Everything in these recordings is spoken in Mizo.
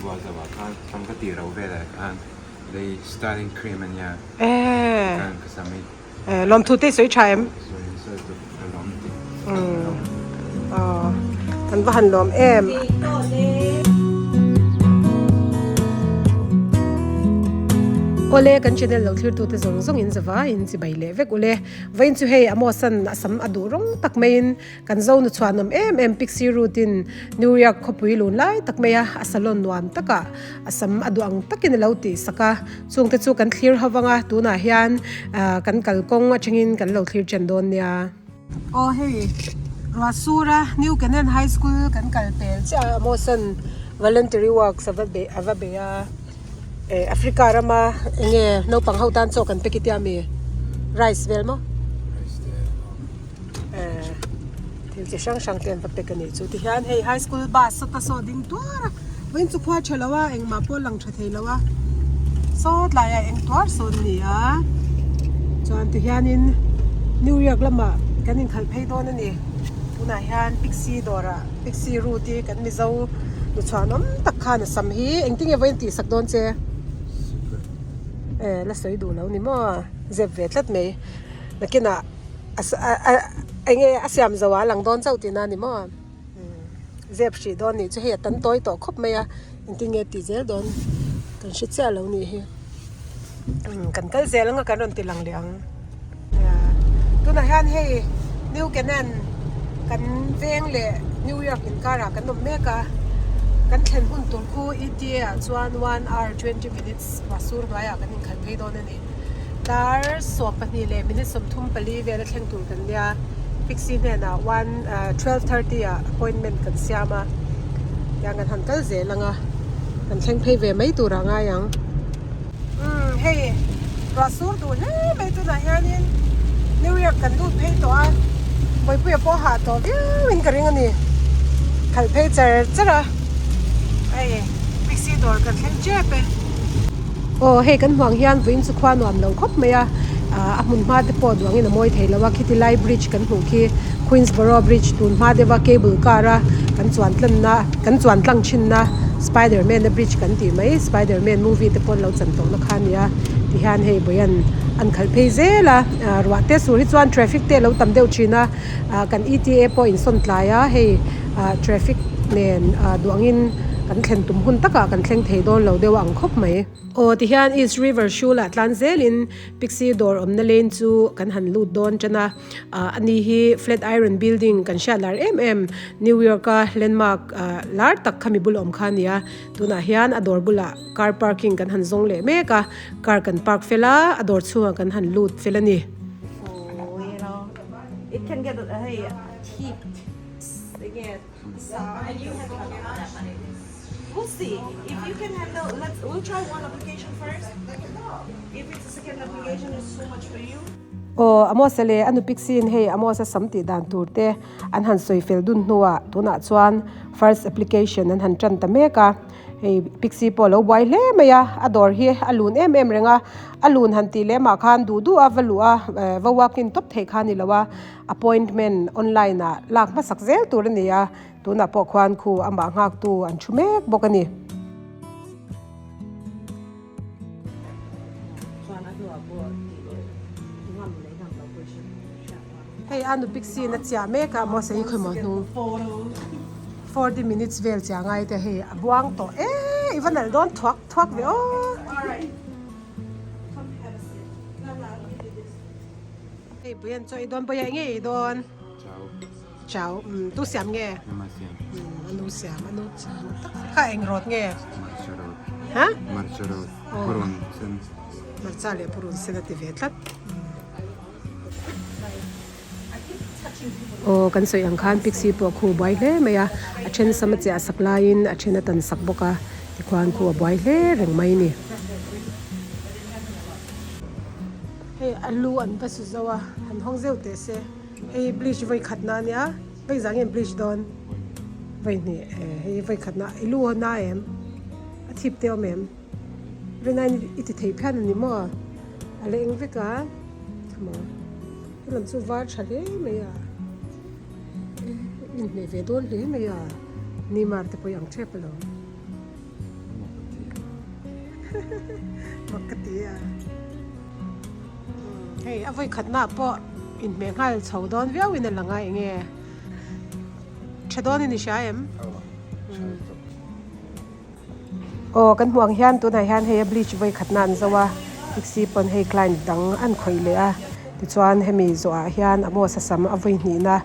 bual zo ah khan sam ka tih ro velah khan lei styling cream a nia tikhan ka sam hi Lawmthu te i sawi tha em? Sawi sawi tuk ka lawm ti. Aw kan va han lawm em. Awle kan channel lo thlir tute zawng zawng in zava in chibai leh vek ule. Vawiin chu hei Amosan a sam a duh rawng tak maiin Kan zo nu chhuanawm em em Pixie Root in New York khawpui lun lai tak mai a, a salon nuam takah a sam a duh ang takin a lo tih sak a, chungte chu kan thlir ho vang a, tunah hian kan kalkawng atangin kan lo thlir chen dawn nia. Aw hei, Ruahsura New Canaan High School kan kal pel chiah a, Amosan voluntary works a va be a va bei a, eh Africa rama enge naupang ho tan chaw kan pe kitia mi rice vel maw? Eh thil chi hrang hrang te an va pek a nih chu tihian hei high school bus sawta saw ding tuar a vawiin chu khua tha lo a engmah pawh a lang tha thei lo a saw tlaiah eng tuar sawn a ni a chuan tihianin New York lamah kan inkhalh phei dawn a ni tunah hian pixie dawrah pixie route hi kan mizo nu chhuanawm tak khan a sam hi engtin nge vawiin tihsak dawn che eh la sawi duh lo ni maw zep ve tlat mai nakinah. Enge a siam zo a lang dawn chauh tihna a ni maw? Zep hrih dawn nih chu hei a tam tawi tawh khawp mai a, engtin nge tih zel dawn kan hre chiah lo nih hi. Kan kal zel anga kan rawn ti lang leh ang. Tunah hian hei New Canaan kan veng leh New York inkarah kan awm mek a, kan thlen hun tur khu ETA ah chuan 1 hour 20 minutes Vasur hnuaiah kan inkhalh phei dawn a ni. Dar 12 leh minute 34 vel a thleng tur kan nia Pixie hnenah one 12:30 ah appointment kan siam a tiang kan han kal zel ang a kan thleng phei ve mai tur ah ngai ang. Umm hei ruah sur duh hle mai tunah hianin New York kan lut phei tawh a Bawipuia pawh hah tawh viau in ka ring a ni khalh phei char char a hei Pixie dawr kan thleng tep e. Aw hei kan hmuh ang hian vawiin chu khua nuam lo khawp mai a ah a hmun hma te pawh duangin a mawi thei lo a khiti lai bridge kan hmuh khi Queensboro bridge tun hma deuha cable car a kan chuan tlanna kan chuan tlang thinna spiderman a bridge kan tih mai spiderman movie te pawh an lo chan tawhna kha a ni a tihian hei vawiin an khalh phei zel a ah ruah te sur hi chuan traffic te a lo tam deuh thin a ah kan E T A pawh insawn tlai a hei ah traffic nen ah duangin kan thlen tum hun takah kan thleng thei dawn lo deuh ang khawp mai. Aw tihian East River Shul-ah tlan zelin Pixie dawr awmna lane chu kan han lut dawn tan a, ah ani hi Flat Iron Building kan hriat lar em em New York-a landmark ah lar tak khami bul awm kha a ni a, tunah hian a dawr bulah car parking kan han zawng leh mek a, car kan park fel a, a dawr chhungah kan han lut fel a ni. Aw Amos a leh a nu Pixie-in hei Amos a sam tih dan tur te an han sawi fel dun hnuah tunah chuan first application an han tan ta mek a. Hei Pixie pawh a lo buai hle mai a, a dawr hi a lun em em reng a, a lun han tih lem ah khan duh duh a va luh a va walk in tawp theih kha a ni lo a, appointment online ah lak hmasak zel tur a ni a, tunah pawh khuan khu amah nghak tu an thu mek bawk a ni. Hei a nu Pixie in a chiah mek a maw sawi khawi maw hnung 40 minutes vel chiah ngai te hei a buang tawh e i va nalh dawn thuak thuak ve aw. Hei pui an chaw ei dawn pawh nge ei dawn chau tu siam nge anu siam anu siam tak kha eng rawt nge ha hmarcha leh purun sen a ti ve tlat. Aw kan sawi ang khan pixie pawh a khu buai hle mai a, a then sam a chiah sak laiin a then a tan sak bawk a, tikhuan khu a buai hle reng mai a ni. Hei alu an va su zo a, han hawng zeuh teh se, hei bleach vawi khat na ania, vawi zah nge bleach dawn? Vawi hnih eh hei vawi khat na i lu a na em? A thip te awm em? Rinai i ti thei phian a ni maw? A la eng vek a, maw helam chu var tha hle mai a, inhmeh ve dawn hle mai a, Neymar te pawh i ang tep alawm. Mak ka ti a. Hei a vawi khatna pawh inhmeh nghal chho dawn viau in a lang a enge tha dawn in i hria em? Aw kan hmuh ang hian tunah hian hei a bleach vawi khatna an zo a taxi pawn hei client dang an khawih leh a tichuan hemi zawhah hian a maw sasam a vawi hnihna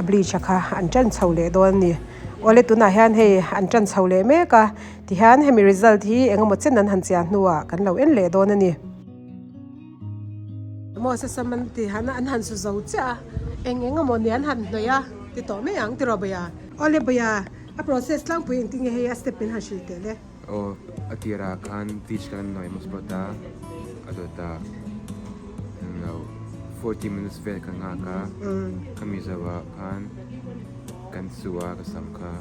a bleach a kha an tan chho leh dawn a ni. Awle tunah hian hei an tan chho leh mek a tihian hemi result hi engemaw chen an han chiah hnuah kan lo en leh dawn a ni. Maw sasam an ti han an han su zo chiah a eng eng emaw ni an han hnawih a ti tawh mai ang tiraw Bawia. Awle Bawia a process tlangpui engtin nge hei a step in han hrilh teh le. Aw a tirah khan bleach kan hnawih hmasa phawt a a dawt a englo 40 minutes vel ka nghak a khami zawhah khan kan su a ka sam kha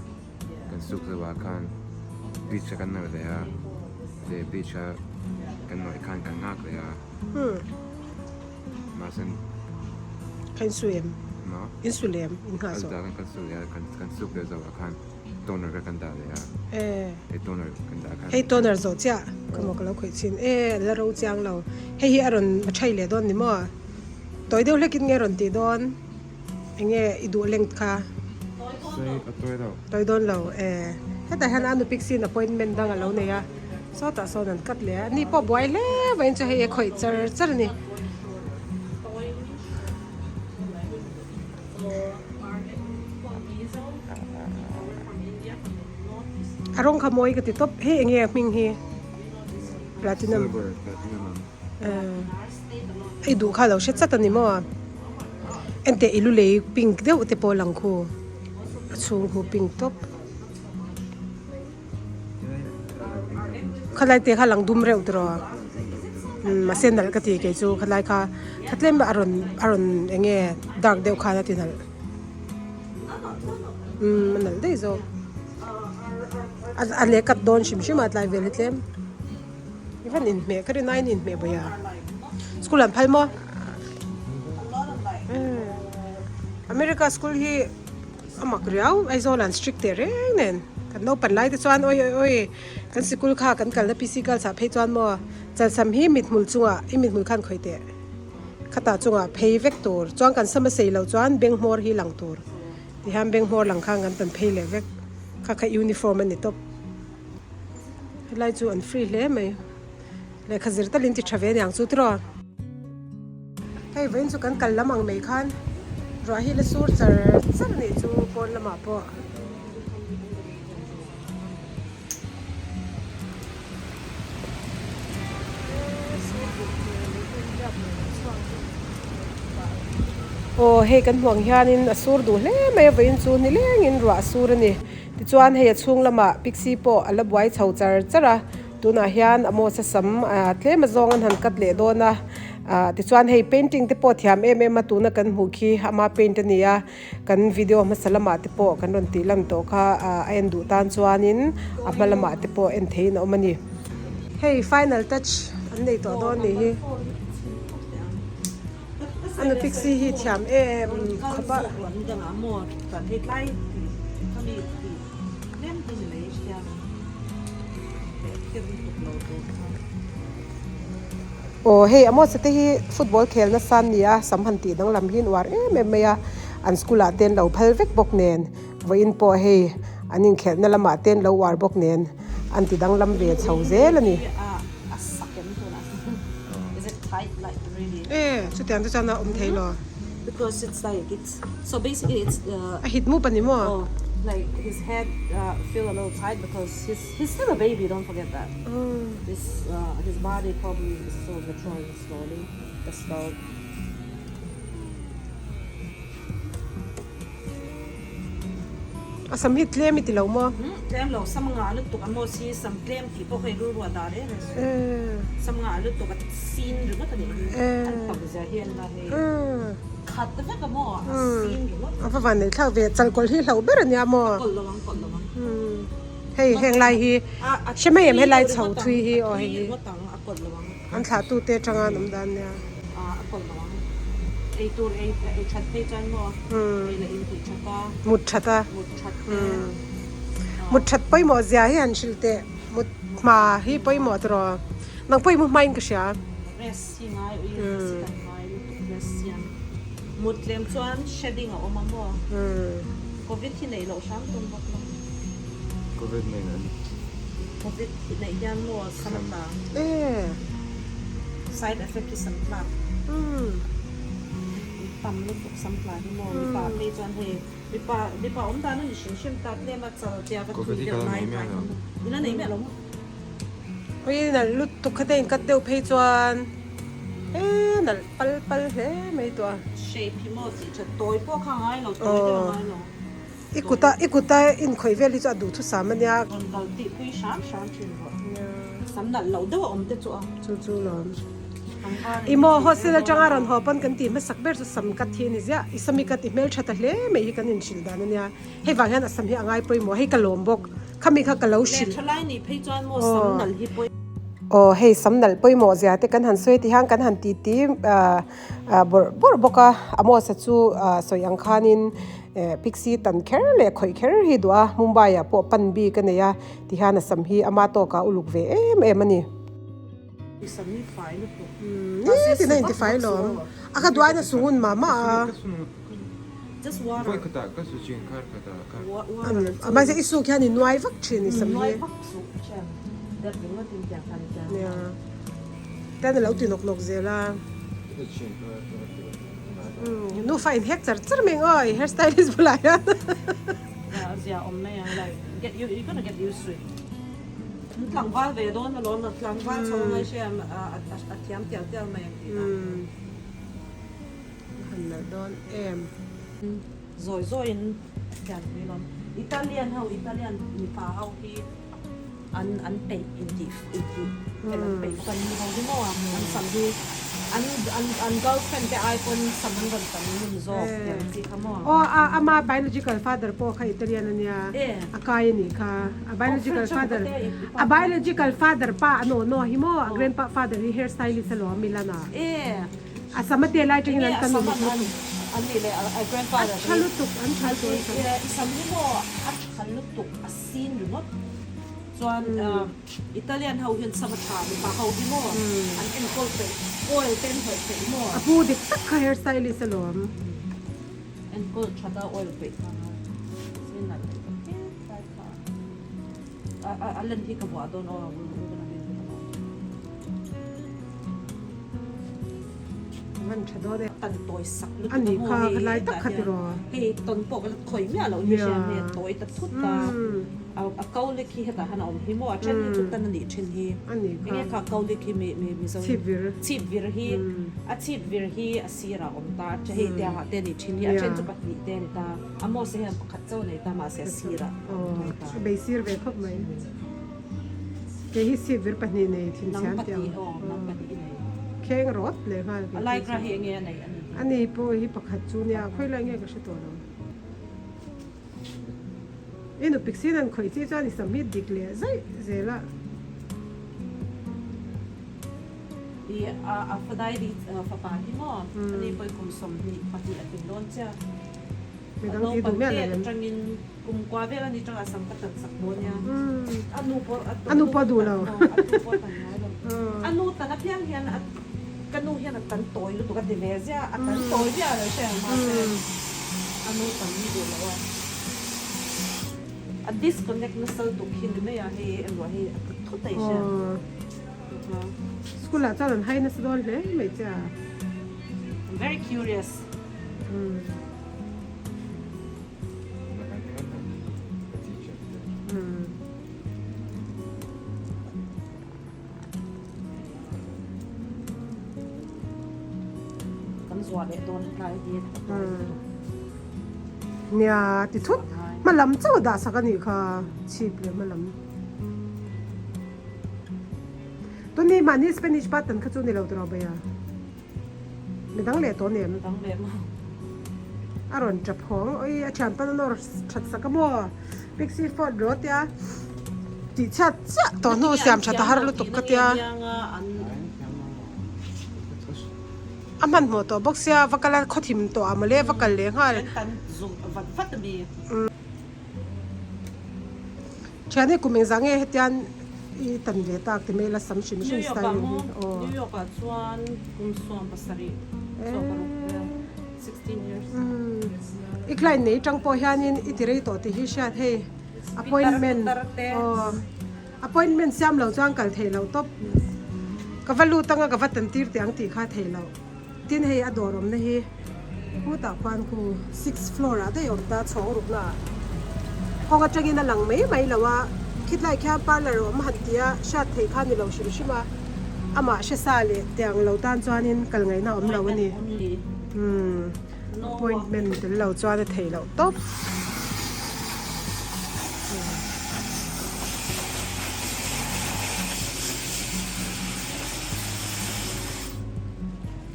kan suk zawhah khan bleach a kan nawih leh a leh bleach a kan nawih khan kan nghak leh a mahse Ka insu em? Insu lem in nghah zawh. Kan su leh a kan suk leh zawhah khan toner kha kan dah leh a hei toner kan dah khan Hei toner zawh chiah ka maw ka lo khawih chin e la ro chiang lo hei hi a rawn thai leh dawn ni maw tawi deuh hlekin nge rawn tih dawn. Enge i duh length kha? Sei a tawi lo. Tawi dawn lo e. Hetah hian a nu Pixie in appointment dang a lo nei a, sawtah sawn an cut leh a, ni pawh buai hle mai chu hei a khawih char char a ni. A rawng kha mawi ka ti tawp, hei enge a hming hi? Platinum. Silver platinum ang. I duh kha lo hre chat a ni maw? Enteh i lu lei pink deuh te pawh lang khu a chhung khu pink tawp khalai te kha lang dum reuh tiraw umm a sen nalh ka ti kei chu khalai kha kha tlem a rawn a rawn eng nge dark deuh khan a ti nalh umm a nalh daih zawk a leh cut dawn hrim hrim a tlai vel hi tlem. I van inhmeh ka rin aiin inhmeh bawi a school an phal maw America school hi a mak riau Aizawl an strict teh reng nen kan naupan lai te chuan awi awi awi kan sikul kha kan kalna P C girls ah phei chuan maw chalsam hi mithmul chungah i mithmul khan khawih teh khatah chungah phei vek tur chuan kan sam a sei loh chuan beng hmawr hi lang tur tihian beng hmawr lang khan kan tan phei leh vek kha kha uniform a ni tawp. Helai chu an free hle mai lehkha zir talin ti tha ve aniang chu tiraw. Hei vawiin chu kan kal lam ang mai khan ruah hi la sur char char anih chu pawn lamah pawh. Aw hei kan hmuh ang hianin a sur duh hle mai a vawiin chu nilengin ruah a sur a ni. Tichuan hei a chhung lamah Pixie pawh a la buai chho char char a, tunah hian a mawsa sam tlem azawng an han cut leh dawn a, tichuan hei painting te pawh thiam em em a tuna kan hmuh khi ama paint a ni a, kan video hmasa lamah te pawh kan rawn tih lan tawh kha a en duh tan chuanin a hma lamah te pawh en theihin a awm a ni. Hei final touch an nei tawh dawn nih hi. A nu Pixie hi thiam em khawp a. Aw hei a mawsa te hi football khel nasa an ni a, sam han tih danglam hi an uar em em mai a, an school ah te an lo phal vek bawk nen, vawiin pawh hei an inkhelhna lamah te an lo uar bawk nen an ti danglam ve chho zel a ni. E chutiang te chuan a awm thei lo. A hit mup a ni maw? A sam hi tlem i ti lo maw? Tlem lo, sam ngah lutuk a maw si, sam tlem tih pawh hei rilru a dah reng reng suh. Sam ngah lutuk a sin ringawt a nih hi. An tam zia hi an la hei khat vek a maw a sin ringawt. A va van neih thlak ve, chalkawlh hi hlauh ber a nia maw? A kawlh lo ang, kawlh lo ang. Hei heng lai hi hre mai em helai chho thui hi aw hei hi. A kawlh lo ang. An thlahtute atanga an awm dan nia. A kawlh lo ang. Ei tur ei ei that phei chuan maw ei leh in tih that a. Mut that a. Mut that te. Mut that pawimawh zia hi han hrilh teh. Mut hma hi pawimawh tiraw? Nang pawh i mu hmain ka hria. Rest hi ngai ui rest hi kan ngai lutuk rest hian mut tlem chuan shedding a awm a maw? Covid hi neih loh hram tum bawk la. Covid nei an. Covid hi neih hian maw sam a tla. Side effect hi sam tlak. Tam lutuk sam tla hi maw mipa phei chuan hei. Mipa mipa awm dan a ni hrim hrim ta tlem a chal tia va thui deuh lai kai kha maw i la nei miah lo maw. Ui nalh lutuk kha te in cut deuh phei chuan e nalh pal pal hle mai tawh a. Shape hi maw tih that tawi pawh kha a ngai lo tawi deuh a ngai lo. I kut a i kut a inkhawih vel hi chu a duhthusam a nia. Rawn kal tih pui hram hram thin rawh. Sam nalh loh deuh a awm te chu a. Chu chu lawm. I maw hostel atanga rawn haw pawn kan tih hmasak ber chu sam cut hi a ni ziah. I sam i cut i hmeltha ta hle mai hi kan inhrilh dan a nia. Hei vang hian a sam hi a ngai pawimawh. Hei ka lawm bawk. Khami kha ka lo hrilh. Leh thalai nih phei chuan maw sam nalh hi pawimawh. Aw hei sam nalh pawimawh zia te kan han sawi ti hian kan han ti ti bawrh bawrh bawk a. Amos-a chu sawi ang khanin Pixie tan kher leh khawih kher hi duh a. Mumbai-ah pawh pan bik a nei a. Tihian a sam hi ama tawkah uluk ve em em a ni. Ni tina inti fai lawm. A ka duain a sungun mah mah a. Mahse i suk hian i nuai vak thin i sam hi. Nia. Tian a lo ti nawk nawk zel a. Nufa in hek char char mai ang aw i hair stylist bulah hian. An tlangval ve dawn alawm a tlangval chho ngai hria a thiam tial tial mai ang tih dan chu. Han nalh dawn em. Zawi zawiin a thiam pui alawm. Italian ho Italian mipa ho hi an an peih intih intih fel an peih bawk a ni ho hi maw an sam hi an an an girlfriend te ai pawn sam an rawn tam ngun zawk tih ang chi kha maw. Aw a ama biological father pawh kha Italian a nia. A kai a nih kha. A biological father a biological father pa a naw naw hi maw a grandpa father hi hair stylist alawm Milan ah. A sam a te lai tangin an tan uluk lutuk. A tha lutuk an tha lutuk an sam. I sam hi maw a tha lutuk a sin ringawt chuan Italian ho hian sam a tha mipa ho hi maw an enkawl peih oil te an hnawih peih maw. A pu dik tak kha hair stylist alawm. Enkawl that a oil peih kha a sin nalh leh ta phian tlai kha a a len hi ka vuah dawn aw a bul bul a Man tha dawn e. Tan tawi sak lutuk a maw hei kha lai tak kha tiraw hei tawn pawh ka la khawi miah loh hi hriam hei a tawi ta thut a a kau lek hi hetah hian a awm hi maw a then hi chu tan a nih thin hi enge kha kau lek hi mi mi mizo chhip vir chhip vir hi a chhip vir hi a sirah a awm ta a hei te angah te a nih thin hi a then chu pahnih te a ni ta a mawse hian pakhat chauh a nei ta mahse a sirah a awm ta a bei sir ve khawp mai kei hi chhip vir pahnih nei thin nang chhian tih pahnih ang aw nang pahnih i nei kheng rawt leh nghal a lycra hi enge a neih a ni a ni pawh hi pakhat chu nia khawilai nge ka hre tawh lo. I nu pik sin an khawih chi chuan i sam hi dik leh zaih zel a. I a fadai ri fapa hi maw ani pawh i kum 22 a tling dawn chiah. Midang ti duh miah lo em. Atangin kum kua vel ani tangah sam ka tan sak dawn nia. A nu pawh a nu pawh duh lo. A nu pawh tan ngai lo. A nu tan apiang hian ka nu hian a tan tawi lutuk a ti ve ziah a tan tawi viau lo hre ang mahse. A nu tam ni duh lo a. A disconnect nasa lutuk hi ni mai a hei engruah hi a ti thut a i hria. School ah chuan an hai nasa dawn hle mai che a. I'm very curious. Kan zuah leh dawn tlai hi a tawi lutuk. Nia ti thut hma lam chauh a dah sak a nih kha chhip leh hma lam. Tuni mahni Spanish button kha chu ni lo tawh bai a. Midang leh tawh nem. Midang leh maw. A rawn tap hawng oi a thian pan a nawr that sak a maw. Pixie Ford rawh tia tih chhiat chiah tawh hnu siam that a har lutuk ka tia. A hmanhmawh tawh bawk sia va kal a khawthim tawh ah mawle va kal leh nghal. Thian hi kum engzah nge hetian. i tan ve tak ti mai la sam hrim hrim styling hi aw. New York ah chuan kum 17 16 vel 16 years. I client nei tang pawh hianin i ti rei tawh tih hi hriat hei appointment aw appointment siam lo chuan kal theih loh tawp ka va lut anga ka va tan tir teh ang tih kha theih loh tin hei a dawr awmna hi khutah khuan khu six floor ah daih awm ta chhawng rukna ah kawng atangin a lang mai mai lo a khitlai khian parlour a awm han tia hriat theih kha ni lo hrim hrim a amah hre sa leh tiang lo tan chuanin kal ngaihna awm lo a ni umm appointment tel lo chuan a theih loh tawp.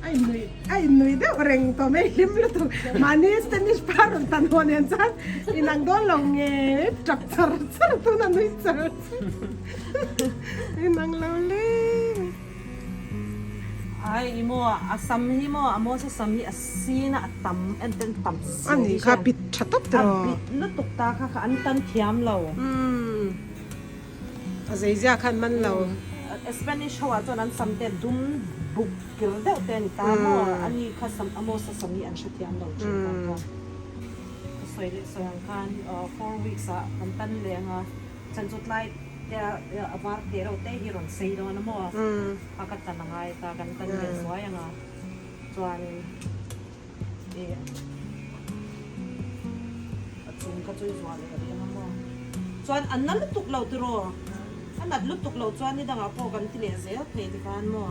A innuih a innuih deuh reng tawh mai hlim lutuk mahni Spanish pa rawn tan haw nen chuan inang dawn lo nge tap char char tun a nui char char inang lo le. Ai i maw a sam hi maw a maw sa sam hi a sin a a tam en ten tam si A nih kha bit tha tawp tiraw. A bit lutuk ta kha kha an tan thiam lo. Umm. A zeizia khan man lo. Spanish ho ah chuan an sam te dum buk kir deuh te a ni ta maw? A ni kha sam Amos a sam hi an hrethiam lo thin ta kha. Ka sawi leh sawi ang khan 4 weeks ah kan tan leng a, chan chu tlai te a var te reuh te hi rawn sei dawn a maw? A ka tan a ngai ta kan tan leh zuai ang a chuanin ih a chung kha chu i zuah leh rih ang a maw? Chuan a na lutuk lo tiraw? A nat lutuk lo chuan ni dangah pawh kan ti leh zel thei ti khan maw?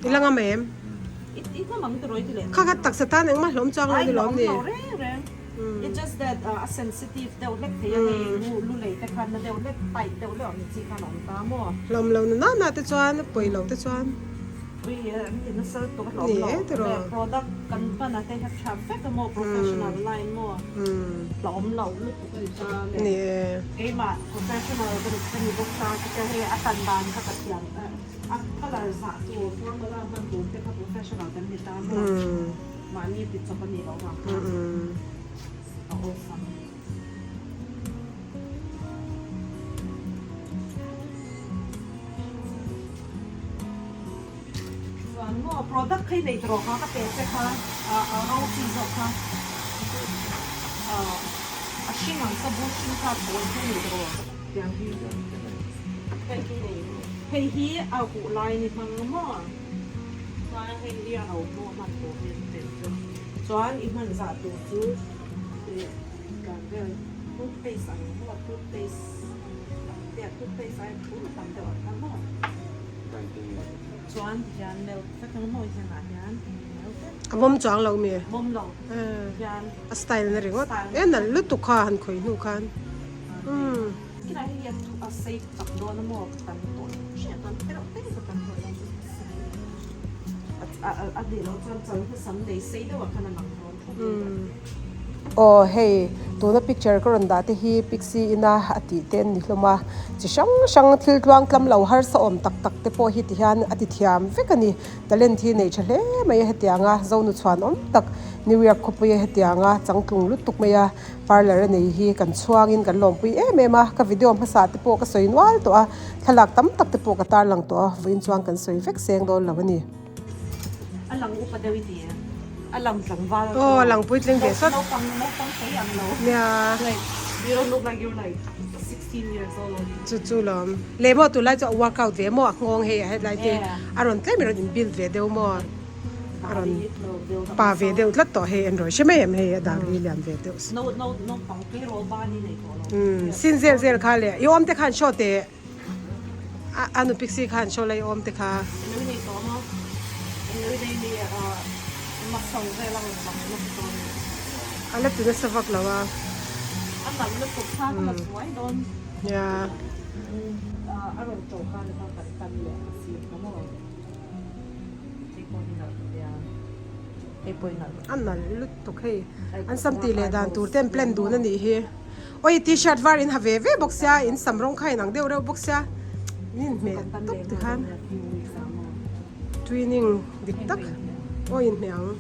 I la ngam em? I i ngam ang tiraw i ti leh. Kha kha taksa tan engmah hlawm chuang lo ni lawm ni? Ai hlawm lo reng reng. It's just that a sensitive deuh hlek thei a hei lu lu lei te khan na deuh hlek tight deuh hlek ang chi khan a awm ta maw? Hlawm lo na na te chuan pawi lo te chuan. Ui an ti nasa lutuk a hlawm lo. Ni e tiraw. Product kan hman a te hi a tha vek a maw professional line maw? Hlawm lo lutuk a ni ta le. Ni e. Keimah professional ka ni ka ni bawk ta chu hei a tan dan kha ka thiam a colour zah tur formula hman tur te kha professional kan ni ta maw mahni ti chawp a nih loh vang khan a awlsam. Chuan maw product kha i nei tawh kha ka pe che kha a ro chi zawk kha a hring ang sa bur hring kha bawl chu nei tawh tiang hi hei hi nei hei hi a huh lai ni hmang maw chuan hei hi a ro hmuh hman tur hi an tel chu chuan i hman zah tur chu ih kan vel toothpaste ang maw toothpaste ang te toothpaste ai phum a tam deuh ang kha maw. Chuan hian melt vek ang mawi hian ah hian melt vek. A mawm chuang lo mi? Mawm lo hian. A style na ringawt. E nal lutuk kha han khawih hnu khan. Umm. Kinah hei hian a sei chak dawn a maw ka tan tawh hriat dawn tereuh te ka tan tawh dawn chu a nih loh chuan chal hmasam nei sei deuh ah khan a lang dawn thawk in. Aw hei tuna picture ka rawn dah te hi pixie ina a tih te an ni hlawm a chi hrang hrang thil tluang tlam lo harsa awm tak tak te pawh hi ti hian a ti thiam vek a ni talent hi nei tha hle mai a hetiang a zonu chhuan awm tak New York khawpui a hetiang a changtlung lutuk mai a parlour a nei hi kan chhuang in kan lawmpui em em a ka video hmasa te pawh ka sawi nual tawh a thlalak tam tak te pawh ka tarlang tawh a vawiin chuan kan sawi vek seng dawn lo a ni. A lang upa deuh i ti e. A lang tlangval. Aw a lang puitling ve sawt. Naupang naupang sawi ang lo. Nia. Like you don't look like you're like 16 years old. Chu chu lawm. Leh maw tunlai chu a workout ve maw a nghawng hei a hetlai te a rawn tlem in rawn in build ve deuh maw. A rawn pa ve deuh tlat tawh hei an rawn hre mai em hei a dar hi lian ve deuh. No no naupang tleirawl ban i nei tawh lo. Umm sin zel zel kha leh i awm te khan show teh. A nu pixie khan show lai awm te kha. Eng nei tawh maw? Eng nei nei muscle vel a rawn lang nasa tawh a ni. A la ti nasa vak lo a. A nalh lutuk kha ka la zuai dawn. Nia. A rawn to khan kha kan tan leh a sir kha maw? Hei pawh hi nalh nia. Hei pawh hi nalh. A nalh lutuk hei. An sam tih leh dan tur te an plan dun a nih hi. Oi t-shirt var in ha ve ve bawk sia in sam rawng kha inang deuh reuh bawk sia min inhmeh tawp ti khan twinning dik tak aw inhmeh ang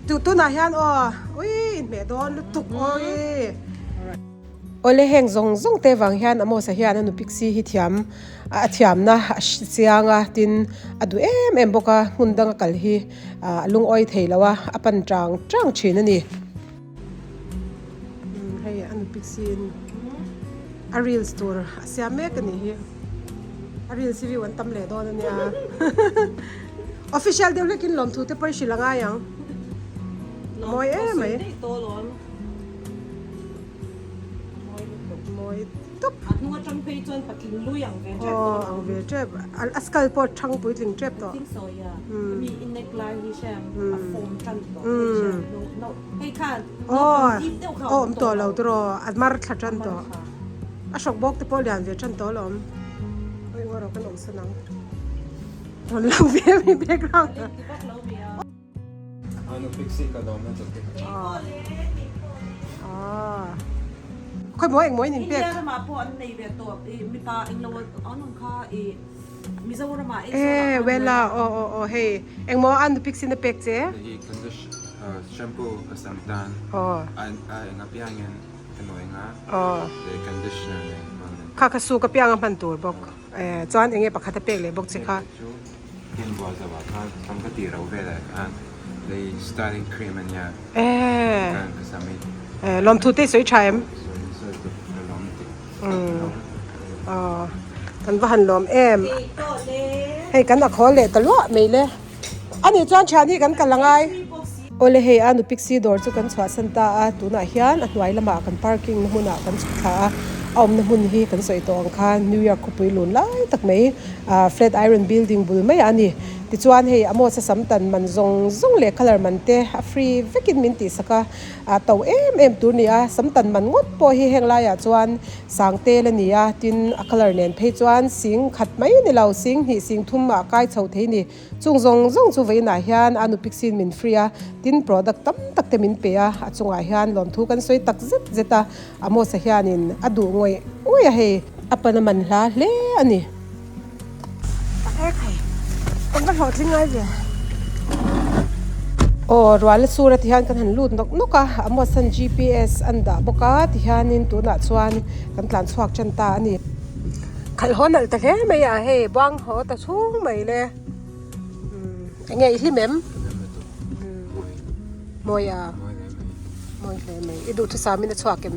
tu tunah hian aw ui inhmeh dawn lutuk oi. Awle heng zawng zawng te vang hian Amos-a hian a nu Pixie hi thiam a thiamna a chiang a, tin a duh em em bawk a, hmun danga kal hi a lungawi thei lo a, a pan tang tang thin a ni. Hei a nu Pixie in a reels tur a siam mek a nih hi, a reels hi view an tam leh dawn a nia. Official deuh hlekin lawmthu te pawh i hrilh a ngai ang, a mawi em mai. Mawi tawp. A hnung atang phei chuan patling lui ang ve tep tawh. Aw ang ve tep. A skull pawh thang puitling tep tawh. Patling sawi a. Mi i neck lai hi hre ang a form tan tawh. Hei khan naupang dip deuh kha a awm tawh lo tiraw a mar thla tan tawh. A hrawk bawk te pawh lian ve tan tawh alawm. Oi ngaw rawh kan awm san ang. Rawn lang ve mi background. Khawi maw engmaw in inpek? E wela aw aw aw hei engmaw a nupik sin a pek che? Kha kha suk apiang a hman tur bawk e chuan enge pakhat a pek leh bawk che kha. Inbual zawh ah khan sam ka tih ro velah khan lei styling cream a nia khan ka sam i Lawmthu te i sawi tha em? Sawi sawi tawp ka lawm tih Aw kan va han lawm em hei kan a khawl leh ta luah mai le ani chuan thian hi kan kal angai. Awle hei a nu Pixie dawr chu kan chhuahsan ta a tunah hian a hnuai lamah kan parking na hmunah kan chhuk thla a a awmna hmun hi kan sawi tawh ang khan New York khawpui lun lai tak mai ah flat iron building bul maiah a ni tichuan hei a mawsa sam tan man zawng zawng leh colour man te a free vekin min tihsak a ah to em em tur ni a sam tan man ngawt pawh hi heng laiah chuan sang tel a ni a tin a colour nen phei chuan sing khat mai ni lo sing hnih sing thum ah kai chho thei ni. Chung zawng zawng chu vawiinah hian a nu Pixie min free a, tin product tam tak te min pe a, a chungah hian lawmthu kan sawi tak zet zet a, Amos-a hianin a duh ngawih ngawih a hei. A pan a man hla hle a ni. Kan va hlawhtling ngai ve. Aw ruala sura ti hian kan han lut nawk nawk a, Amos-a'n GPS an dah bawk a, ti hianin tunah chuan kan tlan chhuak tan ta a ni. Khalh haw nalh ta hle mai a hei buang haw ta chhung mai le enge i hlim em mawi a mawi hle mai i duh thusam in a chhuak em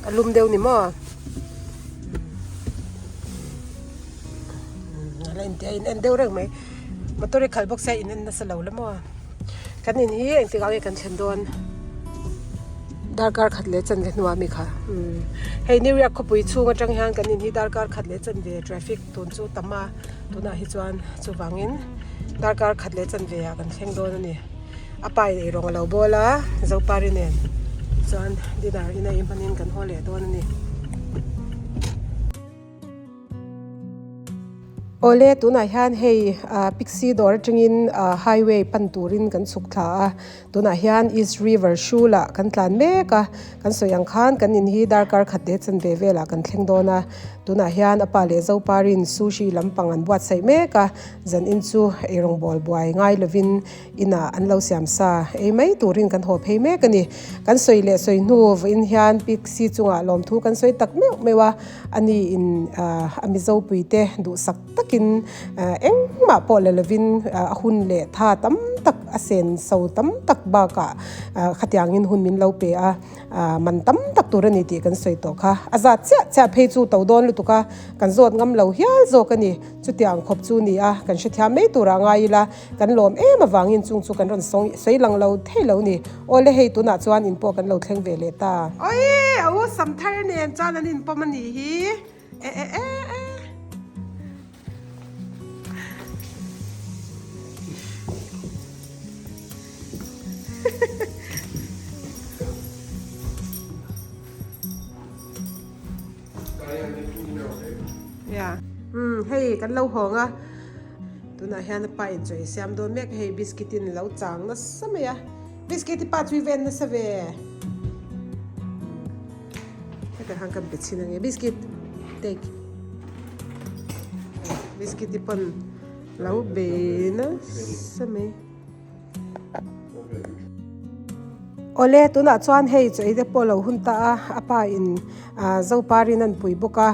a lum deuh ni maw a la in en en deuh reng mai motor hi khalh bawk se in en nasa lo la maw. Kan in hi engtik ah nge kan thlen dawn darkar khat leh chanve hnuah mi kha umm hei New York khawpui chhung atang hian kan in hi darkar khat leh chanve traffic tun chu tam a tunah hi chuan chuvangin darkar khat leh chanve ah kan thleng dawn a ni a pa in eirawng a lo bawl a Zopari nen chuan dinner in a ei hmanin kan haw leh dawn a ni. Awle tunah hian hei ah Pixie dawr atangin ah highway pan turin kan chhuk thla a tunah hian East River Shul ah kan tlan mek a kan sawi ang khan kan in hi darkar khat leh chanve velah kan thleng dawn a tunah hian a pa leh Zoparin sushi lampang an buatsaih mek a zan in chu eirawng bawl buai ngai lovin inah an lo siam sa ei mai turin kan haw phei mek a ni. Kan sawi leh sawi hnu vawiin hian Pixie chungah lawmthu kan sawi tak meuh meuh a, ani in a Mizo puite duhsak takin engmah pawh la lovin a hun leh tha tam tak a sen so tam tak bakah khatiangin hun min lo pe a. Man tam tak tur a ni tih kan sawi tawh kha. A zat chiah chiah phei chu to dawn lutuk a, kan zawt ngam lo hial zawk a ni. Chutiang khawp chu ni a, kan hrethiam mai turah ngai ila, kan lawm em avangin chung chu kan rawn sawi lang lo thei lo ni. Awle hei tunah chuan in pawh kan lo thleng ve leh ta. Awii a u sam thar nen chuan an inpawm a nih hi. E e e e. Yeah. Um hei kan lo hawng a tunah hian a pa in chaw ei siam dawn mek hei biscuit in lo chang nasa mai a biscuit i pa chu i ven nasa ve Hetah khan kan pe chhin ange biscuit take biscuit te pawn lo bei nasa mai. Awle, tunah chuan hei chaw ei te pawh lo hun ta a, a pa in Zoparin an pui bawk a,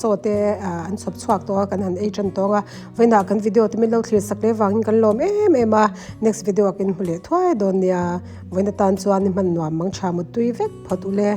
chaw te an chhawp chhuak tawh a, kan han ei tan tawng a. Vawiinah kan video te min lo thlir sak leh vangin kan lawm em em a, next video ah kan inhmu leh thuai dawn nia. Vawiin atan chuan i hman nuam mang tha muttui vek phawt ule.